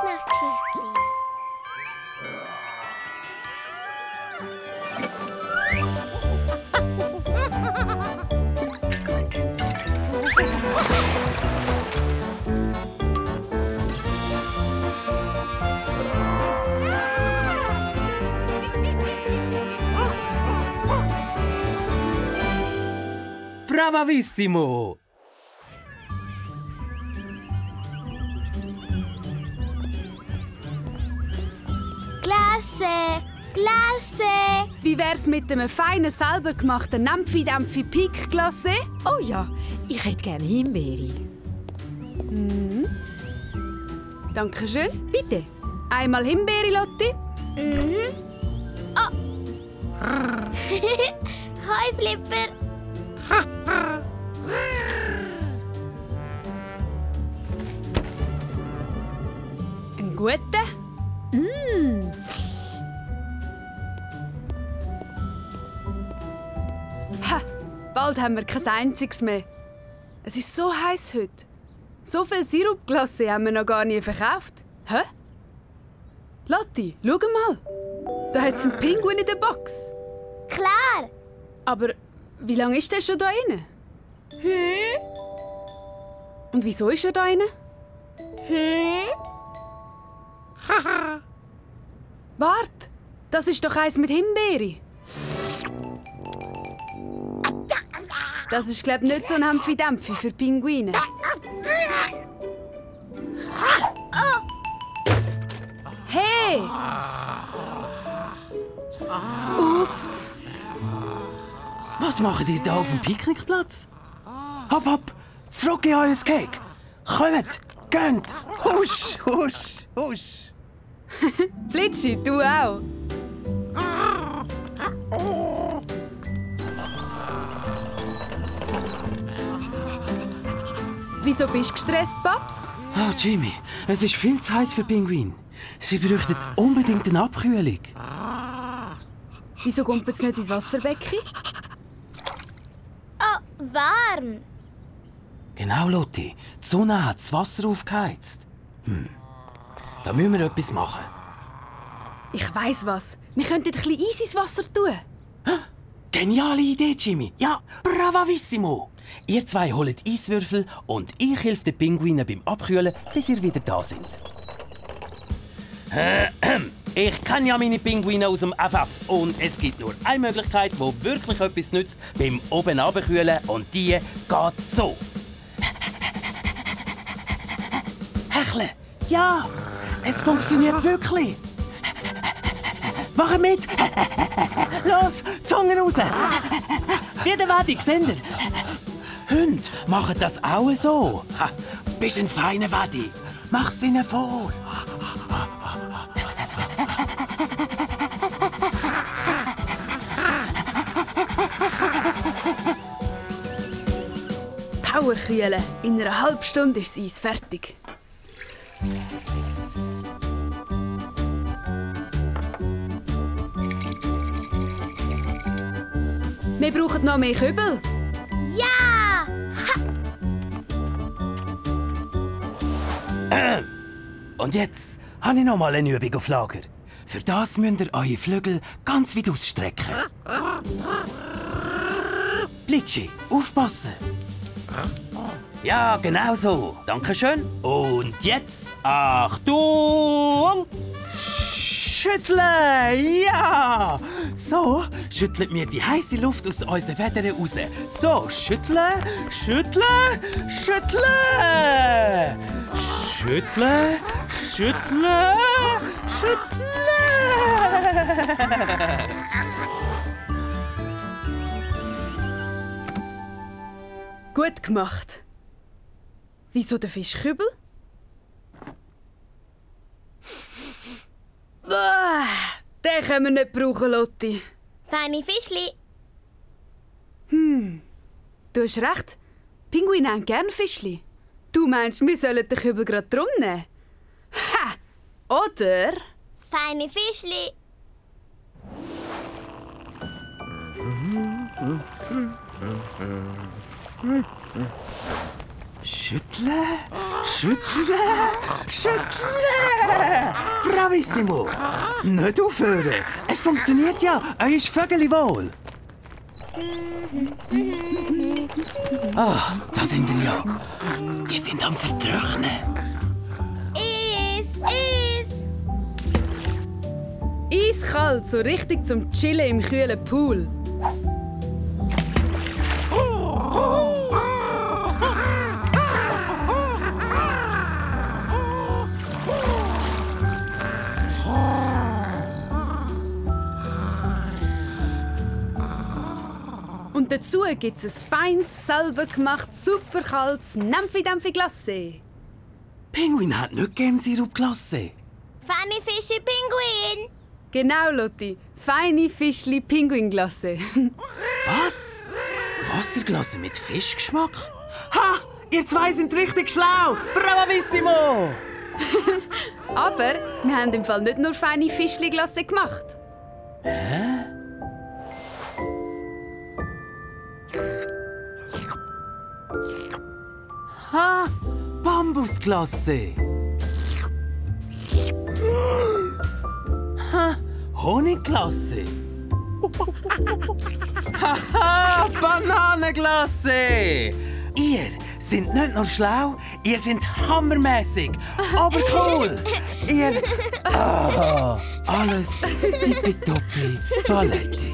Fasnachtgeschichtli. Bravissimo! Klasse! Klasse! Wie wär's mit einem feinen, selber gemachten Nämpfi-Dämpfi-Pik-Glacé? Oh ja, ich hätte gerne Himbeere. Dankeschön. Bitte. Einmal Himbeere, Lotti. Oh! Hoi, Flipper! Ein guter. Ha, bald haben wir kein einziges mehr. Es ist so heiß heute. So viel Sirupglasse haben wir noch gar nie verkauft. Hä? Lotti, schau mal. Da hat es einen Pinguin in der Box. Klar! Aber wie lange ist der schon da drin? Und wieso ist er da drin? Wart, das ist doch eins mit Himbeere. Das ist, glaub ich, nicht so ein Hämpfi-Dämpfi für Pinguine. Hey! Ups! Was macht ihr da auf dem Picknickplatz? Hopp, hopp! Zurück in euer Cake! Kommt! Geht! Husch, husch, husch! Blitschi, du auch. Wieso bist du gestresst, Paps? Ah, Jimmy, es ist viel zu heiß für Pinguine. Sie bräuchten unbedingt eine Abkühlung. Wieso kommt es nicht ins Wasserbecken? Oh, warm! Genau, Lotti. Die Sonne hat das Wasser aufgeheizt. Da müssen wir etwas machen. Ich weiss was. Wir könnten ein bisschen Eis ins Wasser tun. Geniale Idee, Jimmy. Ja, bravissimo. Ihr zwei holt Eiswürfel und ich helfe den Pinguinen beim Abkühlen, bis ihr wieder da sind. Ich kenne ja meine Pinguine aus dem FF und es gibt nur eine Möglichkeit, die wirklich etwas nützt beim oben abkühlen und die geht so. Hecheln! Ja, es funktioniert wirklich. Mach mit! Los, Zunge raus! Wie der Wadi, seht ihr? Hunde machen das auch so. Ha, bist ein feiner Wadi. Mach's ihnen vor. Powerkühlen. In einer halben Stunde ist das Eis fertig. Wir brauchen noch mehr Kübel. Ja! Und jetzt habe ich noch mal eine Übung auf Lager. Für das müsst ihr eure Flügel ganz weit ausstrecken. Blitschi, aufpassen! Ja, genau so. Dankeschön. Und jetzt, Achtung! Schütteln! Ja! So, schüttelt mir die heiße Luft aus unseren Federn raus. So, schütteln, schütteln, schütteln! Schütteln, schütteln, schütteln! Gut gemacht. Wieso der Fischkübel? Den können wir nicht brauchen, Lotti. Feine Fischli. Du hast recht. Pinguine haben gern Fischli. Du meinst, wir sollen den Kübel gerade drum nehmen? Ha! Oder? Feine Fischli. Schütteln, schütteln, schütteln! Bravissimo! Nicht aufhören! Es funktioniert ja! Euer Vögel wohl! Ah, da sind ihr ja. Die sind am Vertrocknen. Eiskalt, so richtig zum Chillen im kühlen Pool. Und dazu gibt es ein feines, selber gemachtes, super kaltes Nempfi-Dempfi-Glacé. Pinguin hat nicht gern Sirupglasse. Feine Fische, Pinguin. Genau, Lotti. Feine Fischli-Pinguin-Glacé. Was? Wasserglasse mit Fischgeschmack? Ha! Ihr zwei sind richtig schlau! Bravissimo! Aber wir haben im Fall nicht nur feine Fischli-Glacé gemacht. Ha! Bambusglasse! Ha! Honigglasse! Haha! Bananenglasse! Ihr sind nicht nur schlau, ihr seid hammermäßig, aber cool! Ihr... Ah, alles tippitoppi Paletti.